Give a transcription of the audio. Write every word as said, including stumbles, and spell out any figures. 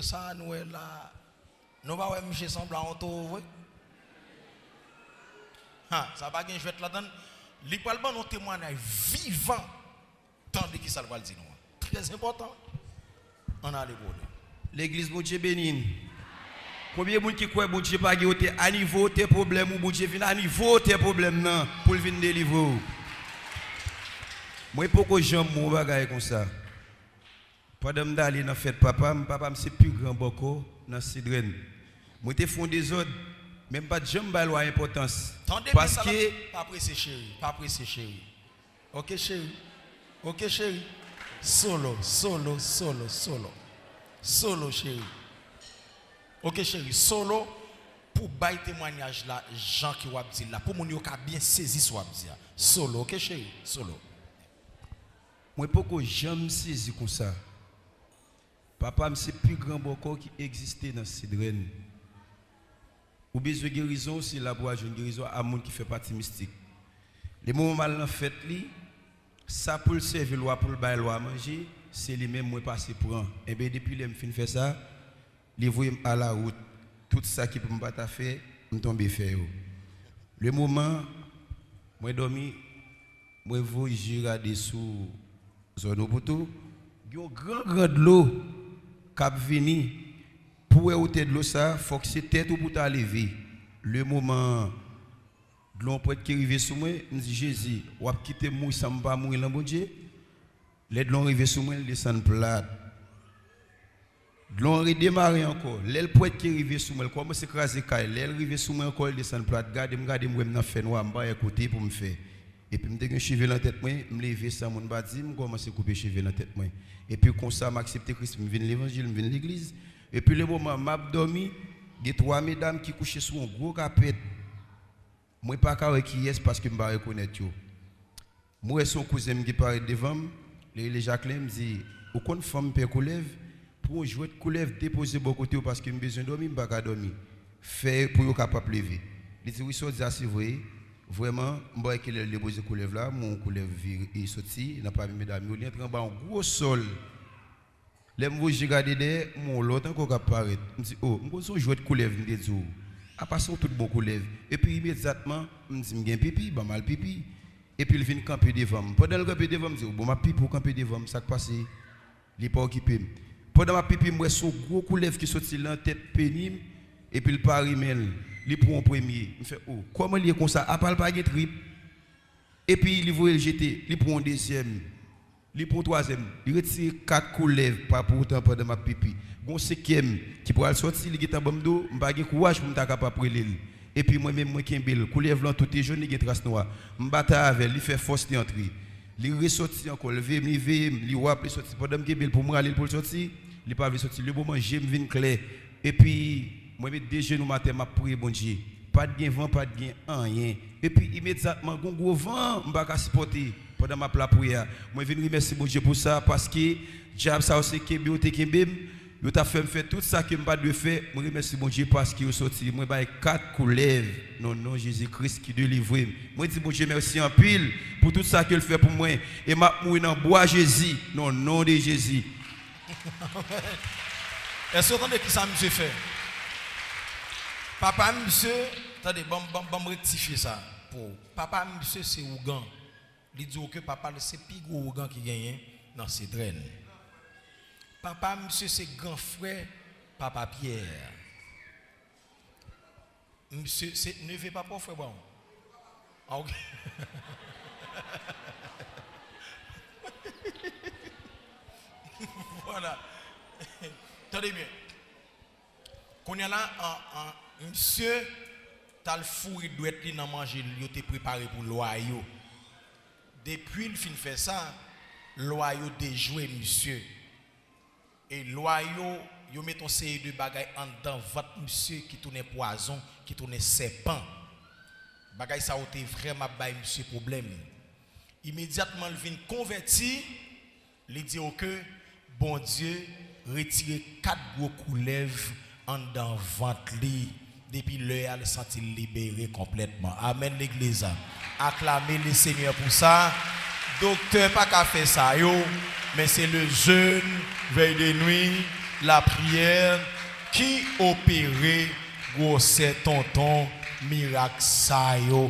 Sa nou wè la, nou pa wè misye sanble a yon towo vre? Ha, sa pa gen jwèt ladann. Li pral ban nou temwayaj vivan. Tande ki sa l pral di nou an. Trè enpòtan. Ann ale pou nou. Legliz, Bondye beni n. Konbyen moun ki kwè Bondye pa gen wotè? A nivo wotè pwoblèm ou, Bondye vin a nivo wotè pwoblèm nan pou l vin delivre w. Mwen poko janm wè yon bagay konsa. Pandan m t ale nan fèt papa m, papa m se pi gran bòkò nan Sedrèn. Mwen te fè yon dezòd, men m pa t janm bay lwa enpòtans. Tande byen sa la, paske pa prese cheri, pa prese cheri. Oke cheri, oke cheri. Solo, solo, solo, solo. Solo cheri. Oke cheri, solo pou bay temwayaj la jan ke w ap di l la, pou moun yo ka byen sezi sa w ap di a. Solo, oke cheri, solo. Mwen poko janm sezi konsa. Papa m se pi gran bòkò ki egziste nan Sedrèn. Ou bezwen gerizon, se la pou w al jwenn gerizon a moun ki fè pati mistik. Lemoman m al nan fèt li, sa pou l sèvi lwa, pou l bay lwa manje, se li menm mwen pase pran. Enben, depi lè m fin fè sa, li voye m alawout. Tout sa ki pou m pa ta fè, m tonbe fè yo. Lemoman mwen dòmi, mwen voye je gade sou zòn Opoto, gen yon gran, gran dlo k ap vini. Pou w wè wotè dlo sa a, fòk se tèt ou pou w ta leve. Lemoman dlo an prèske rive sou mwen, m di, Jezi, w ap kite m mouri san m pa mouri lan, Bondye? Lè dlo an rive sou mwen, l desann plat. Dlo an redemare ankò. Lè l prèske rive sou mwen, l kòmanse kraze kay. Lè l rive sou mwen ankò, l desann plat. Gade m, gade m, wè m nan fènwa, m pa wè kote pou m fè. Epi m te gen cheve nan tèt mwen, m leve san moun pa di m, m kòmanse koupe cheve nan tèt mwen. Epi konsa, m aksepte Kris, m vin levanjil, m vin legliz. Epi lemoman m ap dòmi, gen twa medam ki kouche sou yon gwo kapèt. Mwen pa ka wè kiyès paske m pa rekonèt yo. Mwen wè se yon kouzen m ki parèt devan m, li rele Jacquelin, m di, ou konn fanm pè koulèv? Pran yon jwèt koulèv depoze bò kote w paske m bezwen dòmi, m pa ka dòmi. Fè pou yo kapab leve. Li di, wi, sa w di a se vre. Vrèman, m pa wè kilè l depoze koulèv la, m wè yon koulèv vire, e soti nan pami medam yo, li antre anba yon gwo sòl. Lè m voye je gade dèyè, m wè yon lòt ankò k ap parèt. M di, o, m konn se yon jwèt koulèv m te di w. Apa se yon tout bon koulèv. Epi imedyatman, m di, m gen pipi, ban m al pipi. Epi l vin kanpe devan m. Pandan l kanpe devan m, m di, o, bon, m ap pipi, w kanpe devan m, sa k pase? Li pa okipe m. Pandan m ap pipi, m wè se yon gwo koulèv ki soti nan tèt peni m, epi l pare men l. Li pran yon premye. M fè, o, kòman l ye konsa? Apa l pa gen trip? Epi li voye l jete, li pran yon dezyèm, li pran yon twazyèm, li retire kat koulèv pa pou otan pandan m ap pipi. Gen yon senkyèm ki pral sòti, li gentan ban m do, m pa gen kouraj pou m ta kapab rele l. Epi mwen menm, mwen kenbe l. Koulèv lan tou te jòn, li gen tras nwa. M batay avè l, li fè fòs, li antre. Li resòti ankò, l veye m, li veye m, li w ap, li sòti. Pandan m kenbe l pou m rale l pou l sòti, li pa vle sòti. Lemoman je m vin klè. Epi, mwen met de jenou m atè, m ap priye Bondye. Pa t gen van, pa t gen anyen. Epi, imedyatman, gen yon gwo van, m pa ka sipòte. Pandan m ap lapriyè a, mwen vin remèsye Bondye pou sa, paske dyab sa yo se kenbe yo te kenbe m. Yo t ap fè m fè tout sa ke m pa t dwe fè. Mwen remèsye Bondye paske yo sòti. Mwen bay kat koulèv nan non Jezi Kris ki delivre m. Mwen di Bondye mèsi anpil pou tout sa ke l fè pou mwen. E m ap mouri nan bwa Jezi, nan non de Jezi. Èske w tande ki sa misye fè? Papa misye, tande, ban m, ban m, ban m rektifye sa pou ou. Papa misye se ougan. Li di w ke papa l se pi gwo ougan ki genyen nan Sedrèn. Papa misye se gran frè papa Pyè. Misye se neve papa w, frè Brown? Ah, ok. Voilà. Tande byen. Kounye a la, an, an, misye t al foure dwèt li nan manje yo te prepare pou lwa yo. Depi l fin fè sa, lwa yo dejwe misye. E lwa yo, yo met yon seri de bagay anndan vant misye ki tounen pwazon, ki tounen sèpan. Bagay sa yo te vrèman ap bay misye pwoblèm. Imedyatman l vin konvèti, li di w ke Bondye retire kat gwo koulèv anndan vant li. Depi lè a, l santi l libere konplètman. Amèn, legliz. Aklame le Senyè pou sa. Doktè pa ka fè sa yo, men se le jeûne, veille de nuit, Lapriyè ki opere gwosè tonton mirak sa yo.